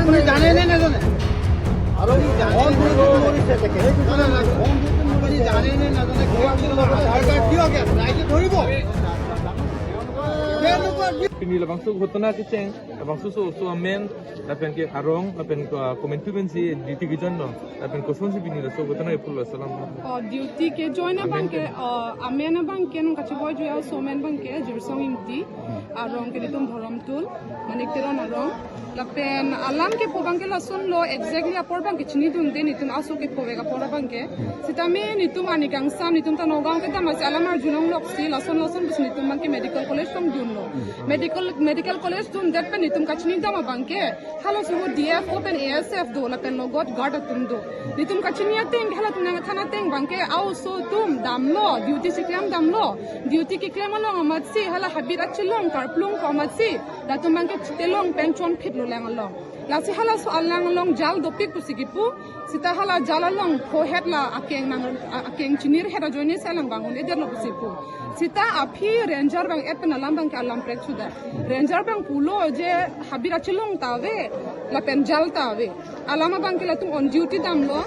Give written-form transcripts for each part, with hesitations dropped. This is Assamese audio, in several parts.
আপুনি জানে নে নাজানে? আপুনি জানে নে নাজানে? আধাৰ কাৰ্ড দিয়ক ইয়াত, ৰাইজে ধৰিব তেওঁলোকৰ। Pini labang su ghotona ke cheng labang su so so amen lapen ke arong lapen comment tu ben si duty ke jon no lapen ko son si pini la so ghotona e pul salam. Duty ke join bangke amen bangke nong kachi boy juya somen bangke jirsong imti arong ke nitum dhorom tul manik teron arong lapen alam ke pobangke la sun lo exactly apor bangke chini dun de nitum asu ke povega pora bangke sitame nitum anikang sam nitum ta nogaon ke damasi alam ar junong lok si lason lason bus nitum bangke medical college tong dun lo medical college dun det pe nitum kachini dama bangke halo su DF open ASF do lapen logot guard atum do nitum kachini ateng hala tum nang thana teng bangke au so tum damlo duty siklam damlo duty ki klem along amat si hala habit achilong karplung ko amat si datum bangke telong penchon phit lo lang along la si hala so alang along jal dopik pusikipu sita hala jal along pho het la akeng nang akeng chinir hera joini salang bangun eder lo pusipu sita aphi ranger bang et penalam bang ke alam prek suda ranger bang pulo je habir achilong tave la penjal tave alama bang ke la tum on duty damlo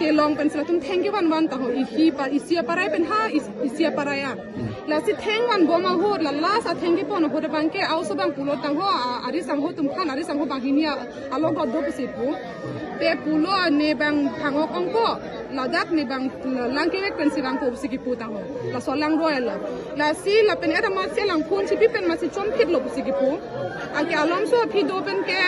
telong pen sila tum thank you ban ban taho ihi par isia parai pen ha isia paraya la si theng wan boma ho la la sa thank you pon ho bang ke au so bang pulo tang ho ari sang ho tum khan ari sang ho bang hinia alo god do pusipu te pulo ne bang phangok ongko ladak ne bang langkewek pen si bang ko siki pu tang ho la so lang royal la si la pen era ma si lang phun chi pi pen ma si chom phit lo siki pu ake alom so phi do pen ke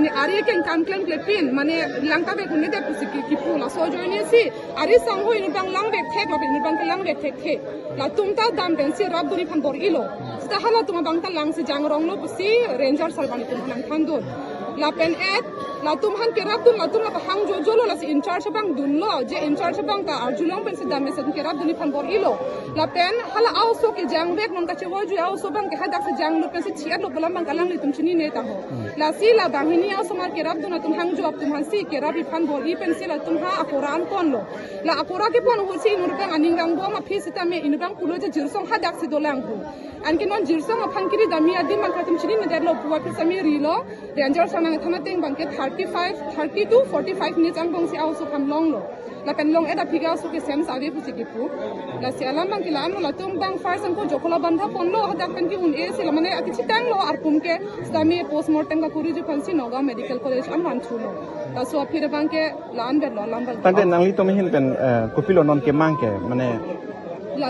ne ari ken kam klem kle pin mane langka be kunne de pu siki ki pu la so join si ari sang ho inu bang lang bek thek la pen bang ke lang bek thek the la tum ta dam pen si rab duni phan bor ilo sta hala tum bang ta lang si jang rong lo pu si ranger sarbani tum lang than dun la pen et la tum han kerap dun la tum la hang jo jolo la si in charge bang dun lo je in charge bang ta arjulong pen si dam se kerap duni phan bor ilo la pen hala aw so ke jang bek non ka che wo ju aw so bang ke hadak se jang lo pen si chiat lo balam bang kalang li tum chini ne ta ho la si la bang hini aw so mar kerap dun tum hang jo ap tum han si kerap i phan bor i pen si la tum ha akoran kon lo la akora ke pon ho si inur bang aning rang bo ma phi si ta me inur bang pulo je jirsong hadak si dolang hu anke non jirsong aphan kiri dami adi man khatum chini ne der lo puwa phi sami ri lo ranger sanang thana teng bang ke 35 32 45 minutes ang bong si aw so kham long lo la pen long eta phiga so ke sem save pu sikipu la si alam bang ki la la tum bang first ang ko jokola bandha pon lo hadak pen ki un e si la mane akichi tang lo ar pum ke stami postmortem ka kuri ju phansi Nagaon medical college an wan chu lo ta so phir bang ke la an ber lo lam bang tante nangli to mehin pen kopilo non ke mang ke mane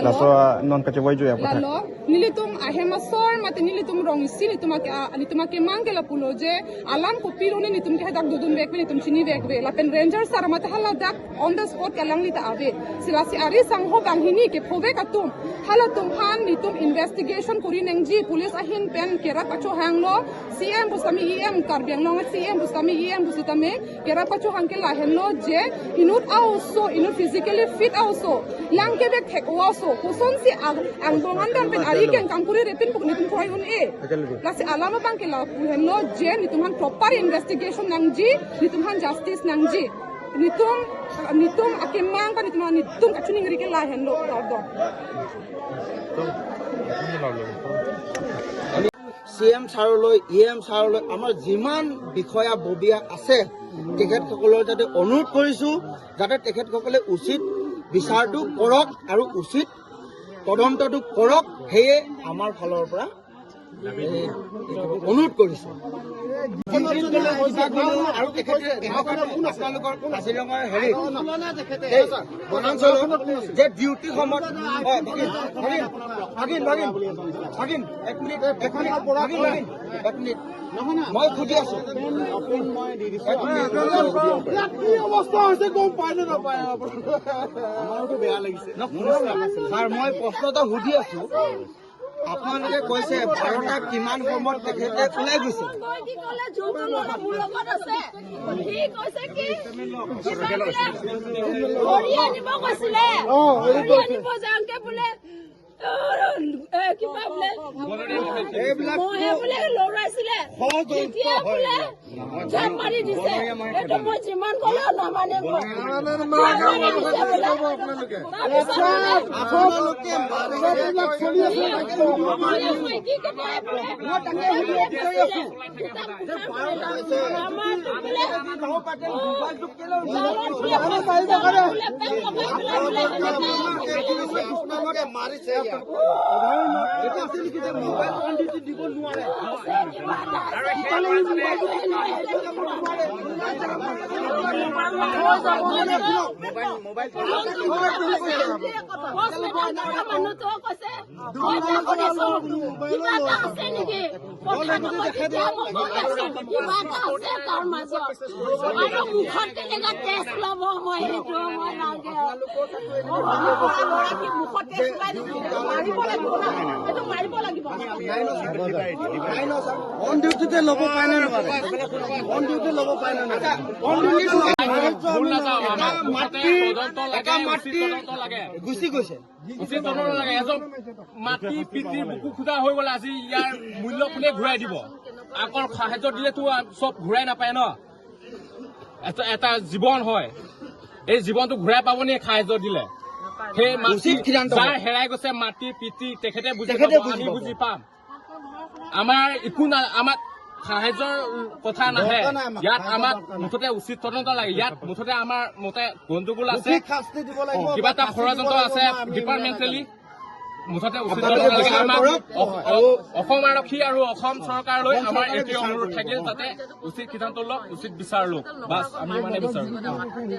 la so non ka chewai ju ya la lo nilitum ahema sor mate nilitum rong si nitumake nitumake mangke la pulo je alam ko pilo ne nitum ke dak dudun bek nitum chini bek be la pen ranger sar mate hala dak on the spot kalang lita ave silasi ari sang ho bang hini ke phove katum hala tum han nitum investigation kuri nengji police ahin pen kera pacho hang lo CM busami EM karbiang long CM busami EM busitame kera pacho hang ke la hen lo je inut also inut physically fit also langke bek thek also kuson si ang bongan dan pen ari ken kampuri repin puk nitum khoi un e la si alama bang ke la pu hen lo je nitum han proper investigation nangji nitum han justice nangji nitum nitum akemang pa nitum nitum kachuning ri ke la hen lo dor CM ছাৰলৈ EM ছাৰলৈ আমাৰ যিমান বিষয়া ববীয়া আছে তেখেতসকলৰ যাতে অনুৰোধ কৰিছোঁ যাতে তেখেতসকলে উচিত বিচাৰটো কৰক আৰু উচিত তদন্তটো কৰক, সেয়ে আমাৰ ফালৰ পৰা অনুৰোধ কৰিছোঁ। আৰু তেখেতে আপোনালোকৰ কাজিৰঙাৰ হেৰি বনাঞ্চলত যে ডিউটি সময়ত ভাগিন ভাগিন ভাগিন এক মিনিট এক মিনিট ভাগিন ভাগিন এক মিনিট মই খুজি আছো। কি অৱস্থা হৈছে গম পাই নে নাপায়? আমাৰোতো বেয়া লাগিছে। ছাৰ, মই প্ৰশ্ন এটা সুধি আছো। আপোনালোকে কৈছে 12টা কিমান সময়ত তেখেতে ওলাই গৈছে। কি ক'লে যোনটো ল'ৰা মোৰ লগত আছে সি কৈছে কি ধৰি আনিব কৈছিলে, ধৰি আনিব যাওঁতে বোলে কিবা বোলে এইবিলাক মহে বোলে লৰাইছিলে, তেতিয়া বোলে জাপ মাৰি দিছে। এইটো মই যিমান ক'লেও নামানে। জাপ মাৰি দিছে বোলে। তাৰপিছত বোলে আপোনালোকে চলি আছে। মাইকী কেইটাই বোলে মই তাকে সুধিব বিচাৰি আছো। আমাৰতো বোলে যাব পাৰে, মোবাইলটো কেলৈ জালত বোলে জালত বোলে পেট লগাই পেলাই বোলে সেনেকে। আপোনালোকে মাৰিছে ইয়াত। এইটো আছে নেকি যে মোবাইল অন ডিউটি দিব নোৱাৰে? কিবা এটা আছে। তেতিয়াহ'লে এই মোবাইলটো যাব নোৱাৰে। মানুহটো কৈছে, মই যে সুধিছো কিবা এটা আছে নেকি, কথাটো মই তেতিয়া মই গম পাইছো কিবা এটা আছে তাৰ মাজত। আৰু মুখত কেনেকা তেজ ওলাব, মই সেইটো মই লাগে। মুখত তেজ ওলাই মাৰিব লাগিব না, সেইটো মাৰিব লাগিব। অন ডিউটিতে ল'ব পাৰে নে নোৱাৰে? অন ডিউটি ল'ব পাৰে নে নোৱাৰে? অন ডিউটি ভুল নাযাওঁ, এটা আমাক মাতৃ তদন্ত লাগে, এটা উচিত মাতৃ তদন্ত লাগে। গুচি গৈছে। উচিত তদন্ত লাগে। এজন মাতৃ পিতৃৰ বুকু খোজা হৈ গ'লে আজি ইয়াৰ মূল্য কোনে ঘূৰাই দিব? আকৌ সাহায্য দিলেতো চব ঘূৰাই নাপায় ন। এটা জীৱন হয়, এই জীৱনটো ঘূৰাই পাব নি সাহায্য দিলে? সেই মাতৃ উচিত সিদ্ধান্ত যাৰ হয়। হেৰাই গৈছে মাতৃ পিতৃ, তেখেতে বুজি তেখেতে পাব, বুজি আমি পাব। বুজি পাম। আমাৰ একো না, আমাক সাহায্যৰ কথা নাহে। দৰকাৰ নাই আমাক। ইয়াত সাহায্যৰ আমাক দৰকাৰ নাই। মুঠতে উচিত তদন্ত লাগে। ইয়াত মুঠতে আমাৰ মতে গণ্ডগোল আছে, উচিত শাস্তি দিব লাগিব। কিবা এটা ফাঁচি দিব ষড়যন্ত্ৰ লাগিব, আছে আমি ডিপাৰ্টমেণ্টেলি। মুঠতে উচিত আপোনালোকে তদন্ত লাগে। বিচাৰ আমাক কৰক আৰু অসম আৰক্ষী আৰু অসম চৰকাৰলৈ অসম আমাৰ চৰকাৰে এইটোৱে বিচাৰ অনুৰোধ কৰিব। থাকিল, যাতে উচিত সিদ্ধান্ত লওক, উচিত বিচাৰ লওক, বাছ আমি মানে বিচাৰো।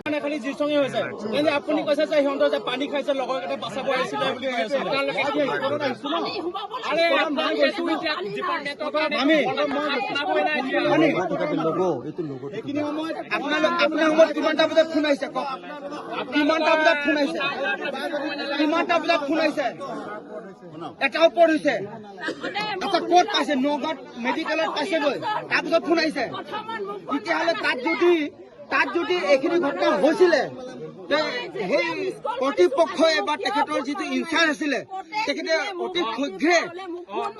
মানে খালি জিৰচঙে হৈছে। কিন্তু আপুনি কৈছে যে সিহঁতৰ যে পানী খাইছে, লগৰ কেইটা বাচাব আহিছিলে বুলি কৈ আছে। আপোনালোকে পানী সোমাব আৰে লাগিব। আপোনালোকেতো এতিয়া ডিপাৰ্টমেণ্টৰ কাৰণে আমি শুনাবই নাই এতিয়া। এইখিনি সময়ত আপোনালোক আপোনাৰ সময়ত কিমানটা বজাত ফোন আহিছে কওক? কিমানটা বজাত ফোন আহিছে? কিমানটা বজাত ফোন আহিছে? এটা ওপৰত হৈছে। আচ্ছা, ক'ত পাইছে? নগাঁৱত মেডিকেলত পাইছেগৈ, তাৰপিছত ফোন আহিছে। প্ৰথমত মোক তেতিয়াহ'লে তাত যদি এইখিনি ঘটনা হৈছিলে, তে সেই কৰ্তৃপক্ষই বা তেখেতৰ যিটো ইনচাৰ্জ আছিলে, তেখেতে অতি শীঘ্ৰে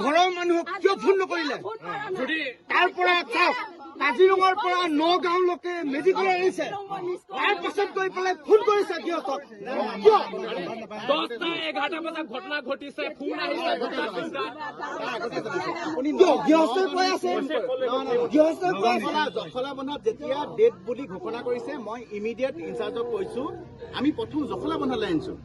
ঘৰৰ মানুহক কিয় ফোন নকৰিলে? যদি তাৰ পৰা চাওক, কাজিৰঙাৰ পৰা নগাঁওলৈকে মেডিকেল আনিছে, তাৰ পাছত গৈ পেলাই ফোন কৰিছে গৃহস্থক, কিয়? 10টা 11টা বজাত ঘটনা ঘটিছে, ফোন আহিছে 2টা 3টাত। কিয়? গৃহস্থই কৈ আছে, গৃহস্থই কৈ আছে। জখলাবন্ধাত যেতিয়া ডেথ বুলি ঘোষণা কৰিছে, মই ইমিডিয়েট ইনচাৰ্জক কৈছো, আমি প্ৰথম জখলাবন্ধালৈ আনিছো।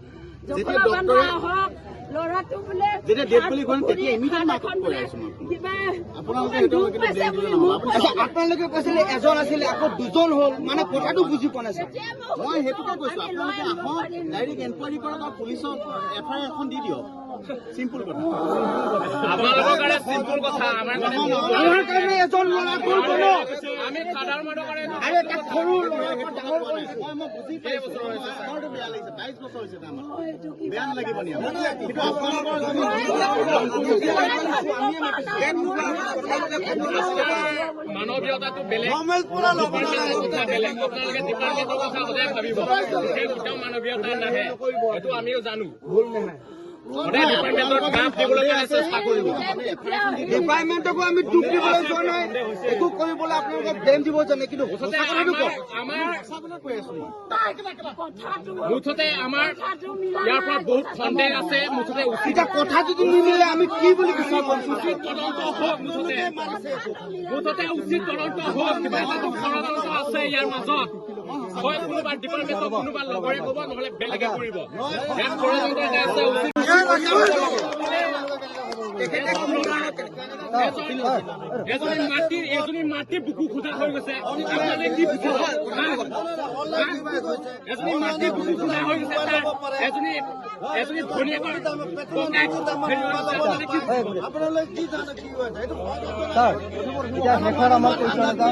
যেতিয়া জখলাবন্ধা ডক্টৰে হওক, ল'ৰাটো বোলে যেতিয়া ডেথ বুলি ঘোষণা, তেতিয়া immediate হাত মাকক এখন কৈ বোলে আছো মই ফোন। কিবা আপোনালোকে অকমান সেইটো দুখ কিন্তু পাইছে blame বুলি দিলে নহ'ব। মোক আপুনি আচ্ছা, আপোনালোকে কৈছিলে এজন আছিলে, আকৌ দুজন হ'ল, মানে কথাটো বুজি পোৱা নাই ছাৰ। তেতিয়া মই সেইটোকে কৈছো, আমি আপোনালোকে লৈ আনিব আহক, পাৰিম। ডাইৰেক্ট এনকুৱাৰী কৰক আৰু পুলিচক এফ I R এখন দি দিয়ক। চিম্পুল কথা। আপোনালোকৰ কাৰণে চিম্পুল কথা, আমাৰ কাৰণে আমাৰ কাৰণে এজন ল'ৰা গ'ল ন। আমি সাধাৰণ মানুহৰ কাৰণে আৰু এটা সৰু ল'ৰা পৰা ডাঙৰ কৰিছো। মই বুজি পাইছো, আমাৰতো বেয়া লাগিছে। 22 বছৰ হৈছে তাৰ আমাৰ, বেয়া নালাগিব নি আমাৰ? কিন্তু আপোনালোকৰ যদি মানৱীয়তাটো বেলেগ, ডিপাৰ্টমেণ্টৰ কথা বেলেগ। আপোনালোকে ডিপাৰ্টমেণ্টৰ কথা সদায় ভাবিব, সেই কেতিয়াও মানৱীয়তা নাহে, সেইটো আমিও জানো। ভুল নহয়। সদায় ডিপাৰ্টমেণ্টৰ গাপ দিবলৈ কাৰণে চেষ্টা কৰিব। ডিপাৰ্টমেণ্টকো আমি দুখ দিবলৈ যোৱা নাই, একো কৰিবলৈ আপোনালোকক ব্লেম দিব জানে, কিন্তু মুঠতে সঁচা কথাটো আমাৰ কওক। আমাৰ কৈ আছো মই। কথাটো মুঠতে আমাৰ কথাটো মিলা ইয়াৰ পৰা নাই। বহুত সন্দেহ আছে। মুঠতে উচিত এতিয়া কথা যদি নিমিলে, আমি কি বুলি বিচাৰ কৰিম? উচিত তদন্ত হওক। মুঠতে উচিত তদন্ত হওক। কিবা এটাতো ষড়যন্ত্ৰ আছে ইয়াৰ মাজত। হয় কোনোবা ডিপাৰ্টমেণ্টৰ কোনোবা লগৰে ক'ব, নহ'লে বেলেগে কৰিব। ইয়াত ষড়যন্ত্ৰ এটা আছে। উচিত তেখেতে কোনো কাৰণত এজনী মাতৃ বুকু খোজা হৈ গৈছে। আপোনালোকে কি বুজিব? এজনী মাতৃ বুকু খোজা হৈ গৈছে, তাৰ এজনী এজনী ভনীয়েকৰ ককায়েক হেৰি হৈ গৈছে, আপোনালোকে কি বুজিব? আপোনালোকে কি জানে কি হৈছে এইটো? ছাৰ, এতিয়া শেষত আমাৰ কুৱেশ্যন এটা,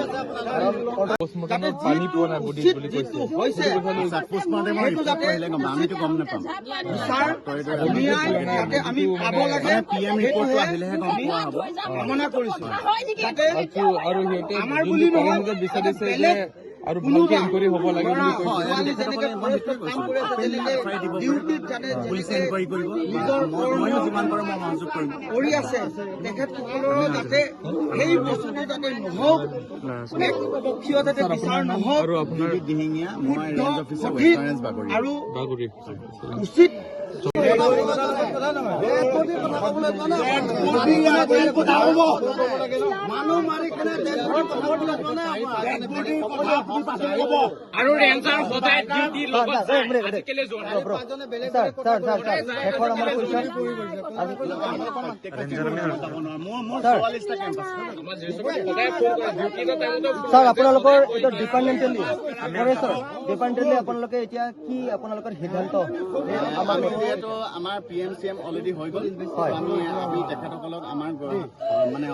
কাৰণ পষ্টমৰ্টেমত পানী পোৱা নাই বডিত উচিত বুলি যিটো কৈছে। হৈছে পষ্টমৰ্টেমৰ সেইটো ৰিপৰ্টটো যাতে আহিলে গম পাম, আমিতো গম নাপাম। বিচাৰ ন্যায় যাতে আমি পাব লাগে, পি এম ৰিপৰ্টটো সেইটোহে আহিলেহে গম পোৱা হ'ব। কামনা কৰিছো। হয় নেকি? যাতে আৰু সিহঁতে আমাৰ যোনটো বুলি নহয়, কৰ্মীকে বিচাৰিছে যে বেলেগ আৰু ভালকে ইনকুৱাৰী হ'ব লাগে বুলি কৈছে। ছোৱালী যেনেকে ফৰেষ্টত কাম কৰি আছে, তেনেকে ডিউটিত যাতে পুলিচে যেনেকে ইনকুৱাৰী কৰিব, নিজৰ ময়ো যিমান পাৰোঁ মই সহযোগ কৰিম। কৰি আছে, তেখেতসকলৰো যাতে সেই বস্তুটো যাতে নহওক, একপক্ষীয় যাতে বিচাৰ নহওক, আৰু আপোনাৰ দিহিঙীয়া, মই শুদ্ধ, ৰেঞ্জ অফিচাৰ, সঠিক ৱেষ্টাৰ্ণ ৰেঞ্জ, বাগৰি। আৰু বাগুৰি উচিত। আৰু ৰেঞ্জাৰ সদায় ডিউটি লগত যায়, আজি কেলে যোৱা নাই? ছাৰ ছাৰ ছাৰ ছাৰ, শেষৰ আমাৰ কুৱেশ্যন। মোৰ 44টা কেম্প আছে। আমাৰ জিৰচঙে সদায় ফোন কৰে, ডিউটি টাইমতো। ছাৰ, আপোনালোকৰ এইটো ডিপাৰ্টমেণ্টেলি, ফৰেষ্টৰ ডিপাৰ্টমেণ্টেলি আপোনালোকে এতিয়া কি আপোনালোকৰ সিদ্ধান্ত? আমি যিহেতু আমাৰ P M C M already হৈ গ'ল, আমি তেখেতসকলক আমাৰ মানে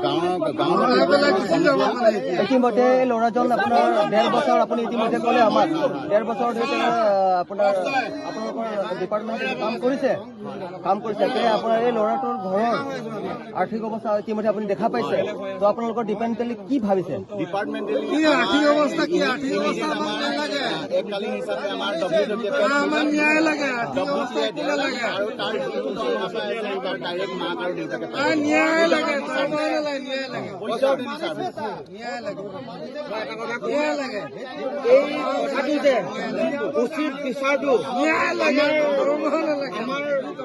গাঁৱৰ ইতিমধ্যে এই ল'ৰাজন আপোনাৰ 1.5 বছৰ, আপুনি ইতিমধ্যে ক'লে আমাক 1.5 বছৰ ধৰি তেওঁ আপোনালোকৰ ডিপাৰ্টমেণ্টে কাম কৰিছে। তে আপোনাৰ এই ল'ৰাটোৰ ঘৰৰ আৰ্থিক অৱস্থা ইতিমধ্যে আপুনি দেখা পাইছে। তো আপোনালোকৰ ডিপাৰ্টমেণ্টেলি কি ভাবিছে? ডিপাৰ্টমেণ্টেলি আৰ্থিক অৱস্থা কি, আৰ্থিক অৱস্থা এককালীন হিচাপে আমাৰ ডব্লিউ ন্যায় লাগে, আৰু তাৰ যিটো দৰমহা পাই আছে তাৰ ডাইৰেক্ট মাক আৰু দেউতাকে পায়। ন্যায় লাগে, পইচাও দি চাৰ্ভিচ। এই কথাটো যে উচিত বিচাৰটো আমাৰ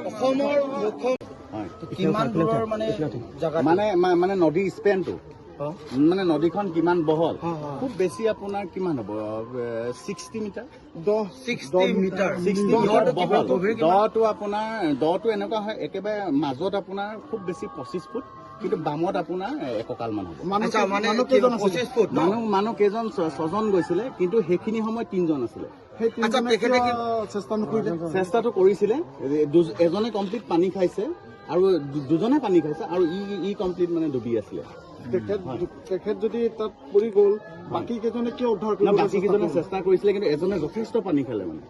অসমৰ মুখ্য কিমান দূৰৰ মানে জাগা? মানে নদীৰ স্পেনটো, মানে নদীখন কিমান বহল? খুব বেছি আপোনাৰ কিমান হ'ব, 60 মিটাৰ। 60 মিটাৰ। 60 মিটাৰ বহল। গভীৰ কিমান? দটো এনেকুৱা হয়, একেবাৰে মাজত আপোনাৰ খুব বেছি 25 ফুট, কিন্তু বামত আপোনাৰ একঁকাল মান হ'ব। আচ্ছা, মানে 25 ফুট ন? মানুহ কেইজন? ছজন গৈছিলে, কিন্তু সেইখিনি সময়ত তিনজন আছিলে। আচ্ছা, তেখেতে কি চেষ্টাটো কৰিছিলে। এজনে কমপ্লিট পানী খাইছে আৰু দুজনে পানী খাইছে আৰু ই কমপ্লিট মানে ডুবি আছিলে। তেখেত যদি তাত পৰি গ'ল, বাকী কেইজনে কিয় উদ্ধাৰ ন, বাকী কেইজনে চেষ্টা কৰিছিলে, কিন্তু এজনে যথেষ্ট পানী খালে। মানে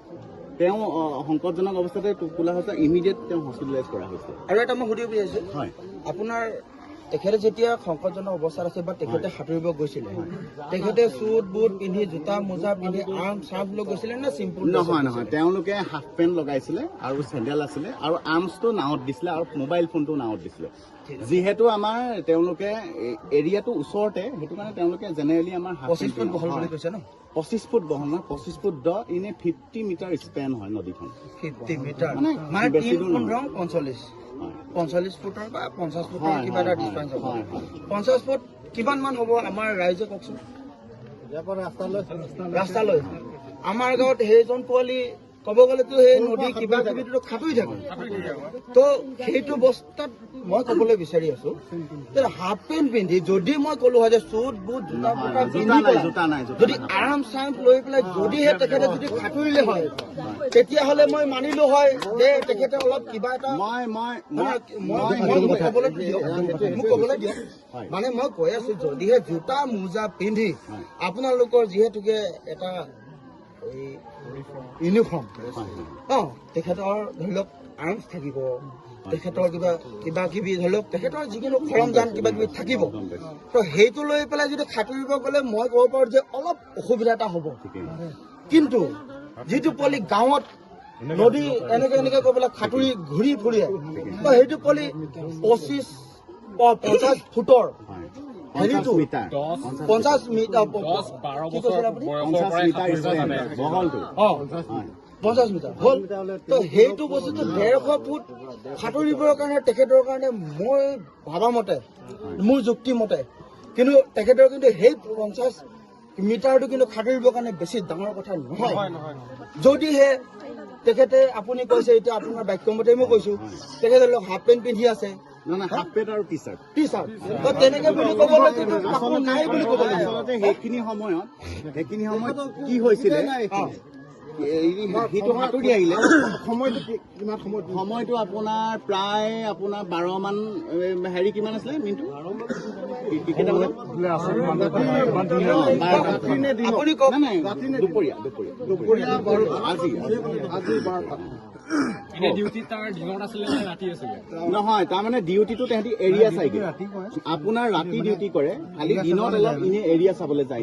তেওঁ সংকটজনক অৱস্থাতে তোলা হৈছে, ইমিডিয়েট তেওঁ হস্পিটেলাইজ কৰা হৈছে। আৰু এটা মই সুধিব বিচাৰিছো। হয়। আপোনাৰ তেখেতে যেতিয়া সংকটজনক অৱস্থাত আছে বা তেখেতে সাঁতুৰিব গৈছিলে, তেখেতে চুট বুট পিন্ধি, জোতা মোজা পিন্ধি, আৰ্ম চাৰ্ম লৈ গৈছিলে নে চিম্পুল? নহয় নহয়, তেওঁলোকে হাফ পেণ্ট লগাইছিলে আৰু চেণ্ডেল আছিলে আৰু আৰ্মছটো নাৱত দিছিলে আৰু মোবাইল ফোনটো নাৱত দিছিলে। যিহেতু আমাৰ তেওঁলোকে এৰিয়াটো ওচৰতে, সেইটো কাৰণে তেওঁলোকে জেনেৰেলি আমাৰ হাফ 25 ফুট বহল বুলি কৈছে ন? 25 ফুট বহল নহয়, 25 ফুট দ, এনে 50 মিটাৰ স্পেন হয় নদীখন। 50 মিটাৰ। মানে মানে বেছি 3 দূৰ নহয়। 15 45, 45 ফুটৰ বা 50 ফুটৰ কিবা এটা ডিষ্টেঞ্চ হ'ব। হয়, হয়। 50 ফুট কিমান মান হ'ব আমাৰ ৰাইজে কওকচোন? ৰাস্তালৈ আমাৰ গাঁৱত সেইজন পোৱালি ক'ব গ'লেতো সেই নদী কিবা কিবিটো সাঁতুৰি থাকে। তো সেইটো বস্তাত মই ক'বলৈ বিচাৰি আছো যে হাফ পেণ্ট পিন্ধি, যদি মই ক'লো হয় যে চুট বুট জোতা পোতা জোতা পিন্ধি নাই, পেলাই জোতা নাই, জোতা যদি নাই। আৰাম চাৰাম লৈ পেলাই যদিহে তেখেতে যদি সাঁতুৰিলে হয়, তেতিয়াহ'লে মই মানিলো হয় যে তেখেতে অলপ কিবা এটা মই মই মই মই মই মোক ক'বলৈ দিয়ক, মোক ক'বলৈ দিয়ক। হয়। মানে মই কৈ আছো, যদিহে জোতা মোজা পিন্ধি আপোনালোকৰ যিহেতুকে এটা এই ইউনিফৰ্ম তেখেতৰ ধৰি লওক আৰ্মছ থাকিব, তেখেতৰ কিবা কিবি ধৰি লওক তেখেতৰ যিকোনো সৰঞ্জাম কিবা কিবি থাকিব। তো সেইটো লৈ পেলাই যদি সাঁতুৰিব গ'লে মই ক'ব পাৰোঁ যে অলপ অসুবিধা এটা হ'ব। কিন্তু যিটো পোৱালি গাঁৱত নদী এনেকে এনেকে কৈ পেলাই সাঁতুৰি ঘূৰি ফুৰে, তো সেইটো পোৱালি 25 50 ফুটৰ হেৰিটো মিটাৰ। 50 মিটাৰ। 10-12 কি বছৰ কৈছিলে আপুনি? বয়সৰ 50 পৰাই মিটাৰ সাঁতুৰিব স্পেন জানে। বহলটো। 50 মিটাৰ হ'ল। তো সেইটো বস্তুটো 150 ফুট সাঁতুৰিবৰ কাৰণে তেখেতৰ কাৰণে মই ভবা মতে, মোৰ যুক্তি মতে কিন্তু তেখেতৰ কিন্তু সেই 50 মিটাৰটো কিন্তু সাঁতুৰিবৰ কাৰণে বেছি ডাঙৰ কথা নহয়। যদিহে তেখেতে, আপুনি কৈছে এতিয়া আপোনাৰ বাক্য মতে মই কৈছো, তেখেতে হাফ পেণ্ট পিন্ধি আছে। নহয় নহয়, হাফ পেণ্ট আৰু টি চাৰ্ট। টি চাৰ্ট, তো তেনেকে বুলি ক'বলৈ কিন্তু কাপোৰ নাই বুলি ক'ব লাগিব। আচলতে সেইখিনি সময়ত কি হৈছিলে, সিটো সাঁতুৰি আহিলে। সময়টো কিমান সময়ত? সময়টো আপোনাৰ প্ৰায় আপোনাৰ 12 মান, হেৰি কিমান আছিলে মিনটো, কেইটা বজাত? 12টা। আপুনি কওক। নাই নাই, দুপৰীয়া দুপৰীয়া। দুপৰীয়া 12টা। আজি। আজি 12টা। নহয়, তাৰমানে ডিউটিটো তেহেঁতি এৰিয়া চাইগে। আপোনাৰ ৰাতি ডিউটি কৰে, খালি দিনত অলপ এনে এৰিয়া চাবলৈ যায়।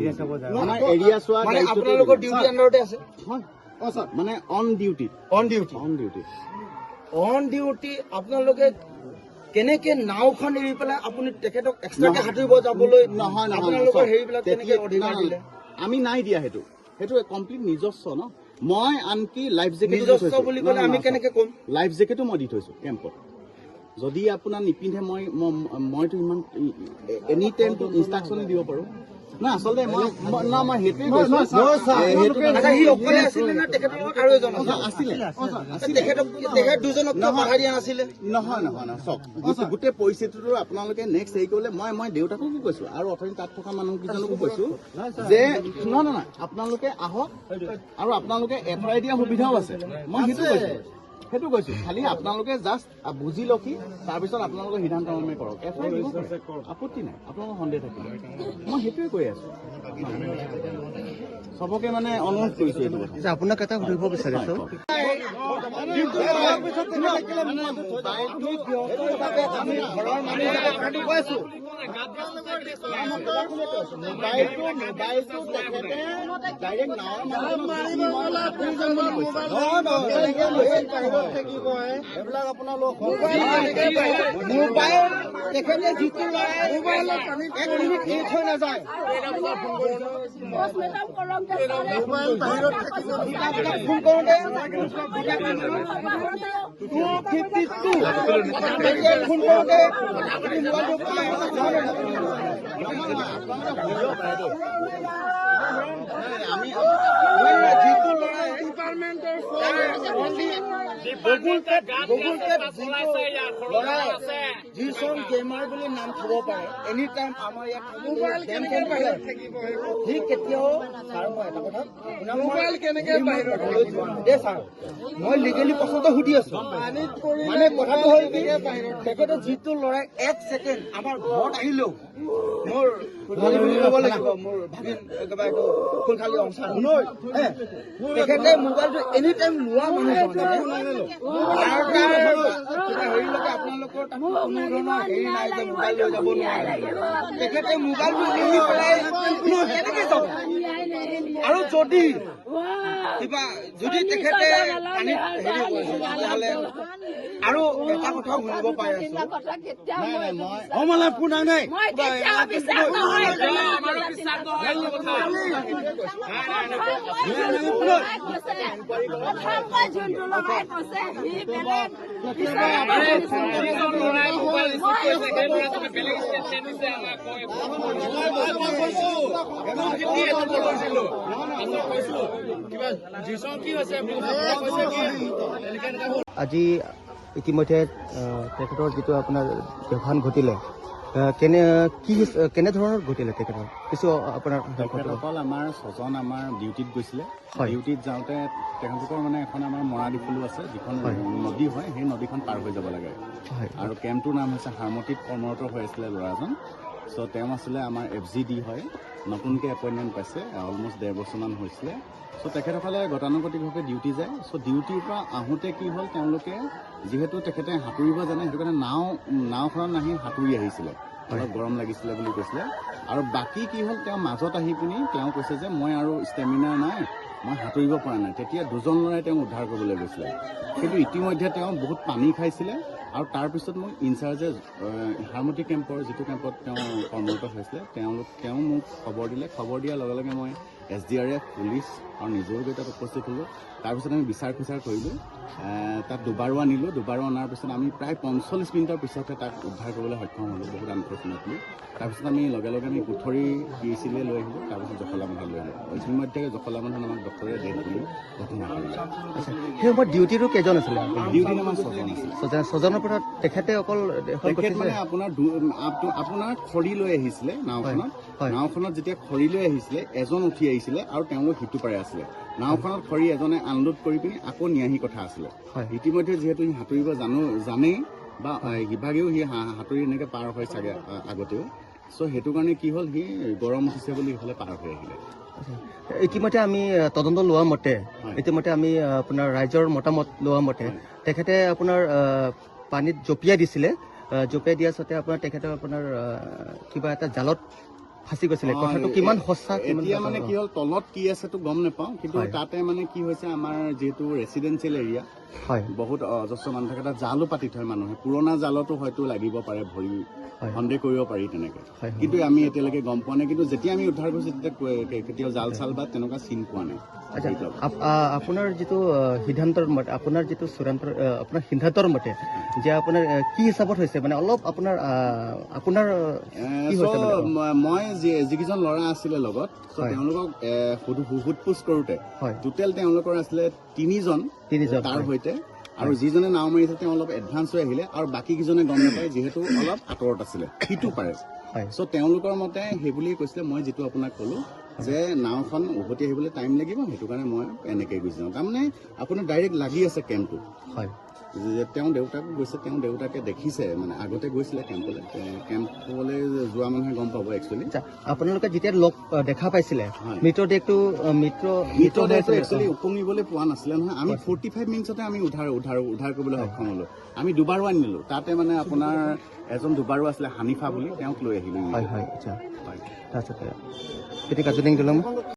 আমাৰ এৰিয়া চোৱা মানে দায়িত্বটো আপোনালোকৰ ডিউটি আণ্ডাৰতে আছে? হয় মানে on duty. On duty. On duty. On duty আপোনালোকে কেনেকে নাওখন এৰি পেলাই আপুনি তেখেতক এক্সট্ৰাকে সাঁতুৰিব যাবলৈ নহয় নহয় আপোনালোকৰ চাওক, হেৰিবিলাক কেনেকে অধিকাৰ দিলে? আমি নাই দিয়া, সেইটো সেইটো কমপ্লিট নিজস্ব ন। মই আনকি লাইফ জেকেটো নিজস্ব বুলি ক'লে আমি কেনেকে ক'ম? লাইফ জেকেটো মই দি থৈছো কেম্পত। যদি আপোনাৰ নিপিন্ধে, মই মইতো ইমান এনি টাইমটো ইনষ্ট্ৰাকশ্যনে দিব পাৰোঁ না। আচলতে মই না, মই সেইটোৱে কৈছো। সেইটো আচ্ছা, সি অকলে আছিলে নে তেখেতৰ লগত আৰু এজন আছিলে? আছিলে। তেখেতক, তেখেত দুজনক কিয় বাধা দিয়া নাছিলে? নহয় নহয় নহয়, চাওক, গোটেই পৰিস্থিতিটো আপোনালোকে নেক্সট হেৰি কৰিলে, মই দেউতাকো কৈছো আৰু অথনি তাত থকা মানুহকেইজনকো কৈছো যে নহয় নহয় নহয়, আপোনালোকে আহক আৰু আপোনালোকে এফ আই দিয়া সুবিধাও আছে। মই সেইটো কৈছো। খালি আপোনালোকে জাষ্ট বুজি লওক কি, তাৰপিছত আপোনালোকৰ সিদ্ধান্ত মৰ্মে কৰক। এফ আই দিব পাৰে, আপত্তি নাই। আপোনালোকৰ সন্দেহ থাকিলে মই সেইটোৱে কৈ আছো। চবকে মানে অনুৰোধ কৰিছো এইটো কথা। আচ্ছা, আপোনাক এটা সুধিব বিচাৰিছো। আমি ঘৰৰ মানুহ হিচাপে কৈছো, মোবাইলটো তেখেতে ডাইৰেক্ট নাৱৰ মাজত। নহয় নহয়, মোবাইল তেখেতে যিটো ল'ৰাই এক মিনিট এৰি থৈ নাযায়। পোষ্টমৰ্টম কৰক। ফোন কৰোঁতে 2:52 ফোন কৰোঁতে মোবাইলটো পাই। যিটো ল'ৰাই গুগল পেত, ল'ৰাই জিচন গেমাৰ বুলি নাম থব পাৰে, এনি টাইম আমাৰ ইয়াত গেম খেলি সি কেতিয়াও, ছাৰ, মই এটা কথা, মোবাইল কেনেকে দেই ছাৰ, মই লিগেলি প্ৰশ্নটো সুধি আছো। মানে কথাটো হ'ল কি, তেখেতে যিটো ল'ৰাই এক ছেকেণ্ড আমাৰ ঘৰত আহিলেও, মোৰ খুলশালী বুলি ক'ব লাগিব, মোৰ ভাগিন একেবাৰে এইটো খুলশালী অংচাৰ, তেখেতে মোবাইলটো এনি টাইম লোৱা মানুহজন কিবা হেৰিলৈকে আপোনালোকৰ তাত কোনো ধৰণৰ হেৰি নাই যে মোবাইল লৈ যাব নোৱাৰে। তেখেতে মোবাইলটো এৰি পেলাই কেনেকে যাব? আৰু যদি কিবা যদি তেখেতে পানীত হেৰি কৰিছে, তেতিয়াহ'লে আৰু এটা কথাও শুনিব পাই আছো। কথা কেতিয়াও নাই নাই, মই মই কেতিয়াও বিশ্বাস নহয়। আমাৰো বিশ্বাস নহয় এইটো কথা। প্ৰথম মই যোনটো লগাই কৈছে, সি বেলেগ। আৰে, যিজন ল'ৰাই মোবাইল ৰিচিভ কৰিছে, সেই ল'ৰাজনে বেলেগ ষ্টেটমেণ্ট দিছে আমাক। কয় কৈছিলো, কৈছো কিবা জিচন কি হৈছে, কৈছে কি এনেকে এনেকে হ'ল। আজি ইতিমধ্যে তেখেতৰ যিটো আপোনাৰ দেহাৱসান ঘটিলে, কেনে কি কেনেধৰণৰ ঘটিলে তেখেতৰ কিছু আপোনাৰ তেখেতসকল আমাৰ ছজন আমাৰ ডিউটিত গৈছিলে। ডিউটিত যাওঁতে তেখেতলোকৰ মানে এখন আমাৰ মৰা ডিফলু আছে, যিখন নদী হয়, সেই নদীখন পাৰ হৈ যাব লাগে। আৰু কেম্পটোৰ নাম হৈছে হাৰমতিত কৰ্মৰত হৈ আছিলে ল'ৰাজন। চ' তেওঁ আছিলে আমাৰ এফ জি ডি হয়, নতুনকৈ এপইণ্টমেণ্ট পাইছে, অলমষ্ট 1.5 বছৰমান হৈছিলে। চ' তেখেতসকলে গতানুগতিকভাৱে ডিউটি যায়। চ' ডিউটিৰ পৰা আহোঁতে কি হ'ল, তেওঁলোকে যিহেতু তেখেতে সাঁতুৰিব জানে, সেইটো কাৰণে নাওখনত নাহি সাঁতুৰি আহিছিলে, অলপ গৰম লাগিছিলে বুলি কৈছিলে। আৰু বাকী কি হ'ল, তেওঁ মাজত আহি পিনি তেওঁ কৈছে যে মই আৰু ষ্টেমিনা নাই, মই সাঁতুৰিব পৰা নাই। তেতিয়া দুজন ল'ৰাই তেওঁক উদ্ধাৰ কৰিবলৈ গৈছিলে, কিন্তু ইতিমধ্যে তেওঁ বহুত পানী খাইছিলে। আৰু তাৰপিছত মোক ইনচাৰ্জে হাৰমতি কেম্পৰ, যিটো কেম্পত তেওঁ কৰ্মৰত হৈছিলে, তেওঁ মোক খবৰ দিলে। খবৰ দিয়াৰ লগে লগে মই এছডিআৰএফ, পুলিচ আৰু নিজেও গৈ তাত উপস্থিত হ'লোঁ। তাৰপিছত আমি বিচাৰ খোচাৰ কৰিলোঁ, তাত দুবাৰো আনিলোঁ। দুবাৰো অনাৰ পিছত আমি প্ৰায় 45 মিনিটৰ পিছতহে তাক উদ্ধাৰ কৰিবলৈ সক্ষম হ'লোঁ, বহুত আনফৰ্চুনেটলি। তাৰপিছত আমি লগে লগে আমি কুঠৰী পি এইচ চিলৈ লৈ আহিলোঁ, তাৰপিছত জখলাবন্ধাত লৈ আহিলোঁ। ইতিমধ্যে জখলাবন্ধাত আমাক ডক্টৰে ডেথ বুলি ঘোষণা কৰিলে। আচ্ছা, সেই সময়ত ডিউটিটো কেইজন আছিলে? ডিউটিত আমাৰ ছজন আছিল। ছজনৰ পৰা তেখেতে অকল এখন তেখেত উঠিছে? মানে আপোনাৰ আপোনাৰ খৰি লৈ আহিছিলে নাওখনত। নাওখনত যেতিয়া খৰি লৈ আহিছিলে, এজন উঠি আহিছিলে আৰু তেওঁলোক সিটো পাৰে আছিলে। নাওখনত খৰি এজনে আনলোড কৰি পিনি আকৌ নিয়াহি কথা আছিলে। ইতিমধ্যে যিহেতু সি সাঁতুৰিব জানেই বা সিভাগেও সি সাঁতুৰি এনেকে পাৰ হয় চাগে আগতেও। চ' সেইটো কাৰণে কি হ'ল, সি গৰম উঠিছে বুলি ইফালে পাৰ হৈ আহিলে। ইতিমধ্যে আমি তদন্ত লোৱা মতে, ইতিমধ্যে আমি আপোনাৰ ৰাইজৰ মতামত লোৱা মতে তেখেতে আপোনাৰ পানীত জঁপিয়াই দিছিলে। জঁপিয়াই দিয়াৰ পাছতে আপোনাৰ তেখেতে আপোনাৰ কিবা এটা জালত ফাঁচি গৈছিলে। কথাটো কিমান সঁচা, কিমান এতিয়া মানে কি হ'ল, তলত কি আছে তো গম নাপাওঁ, কিন্তু তাতে মানে কি হৈছে, আমাৰ যিহেতু ৰেচিডেঞ্চিয়েল এৰিয়া, বহুত অজস্ৰ মানুহ থাকে, তাত জালো পাতি থয় মানুহে। পুৰণা জালতো হয়তো লাগিব পাৰে ভৰি, সন্দেহ কৰিব পাৰি তেনেকে। হয়, হয়। কিন্তু আমি এতিয়ালৈকে গম পোৱা নাই। কিন্তু যেতিয়া আমি উদ্ধাৰ কৰিছো, তেতিয়া কেতিয়াও জাল চাল বা তেনেকুৱা চিন পোৱা নাই। আচ্ছা, আপোনাৰ যিটো সিদ্ধান্তৰ মতে, আপোনাৰ যিটো চূড়ান্ত আপোনাৰ সিদ্ধান্তৰ মতে যে আপোনাৰ কি হিচাপত হৈছে, মানে অলপ আপোনাৰ আপোনাৰ কি হৈছে মানে? মই যিকেইজন ল'ৰা আছিলে লগত, so তেওঁলোকক সোধ পোছ কৰোঁতে টোটেল তেওঁলোকৰ আছিলে তিনিজন। তিনিজন, তাৰ সৈতে আৰু যিজনে নাও মাৰিছে তেওঁ অলপ এডভান্স হৈ আহিলে আৰু বাকী কেইজনে গম নাপায়, যিহেতু অলপ আঁতৰত আছিলে সিটো পাৰে। চ' তেওঁলোকৰ মতে সেই বুলিয়ে কৈছিলে, মই যিটো আপোনাক ক'লো যে নাওখন উভতি আহিবলৈ টাইম লাগিব, সেইটো কাৰণে মই এনেকৈ গুচি যাওঁ। তাৰমানে আপোনাৰ ডাইৰেক্ট লাগি আছে কেম্পটো। যে তেওঁ দেউতাকো গৈছে, তেওঁ দেউতাকে দেখিছে, মানে আগতে গৈছিলে কেম্পলৈ। কেম্পলৈ যোৱা মানুহে গম পাব একচুৱেলি। আচ্ছা, আপোনালোকে যেতিয়া লগ দেখা পাইছিলে মৃতদেহটো, মৃত মৃতদেহটো একচুৱেলি উপঙিবলৈ পোৱা নাছিলে নহয়। আমি 45 মিনিটছতে আমি উদ্ধাৰ উদ্ধাৰ উদ্ধাৰ কৰিবলৈ সক্ষম হ'লো। আমি দুবাৰো আনিলো তাতে, মানে আপোনাৰ এজন দুবাৰো আছিলে হানিফা বুলি, তেওঁক লৈ আহিলো। হয় হয় আচ্ছা, তাৰপিছতে এতিয়া কাজুলিং দলং।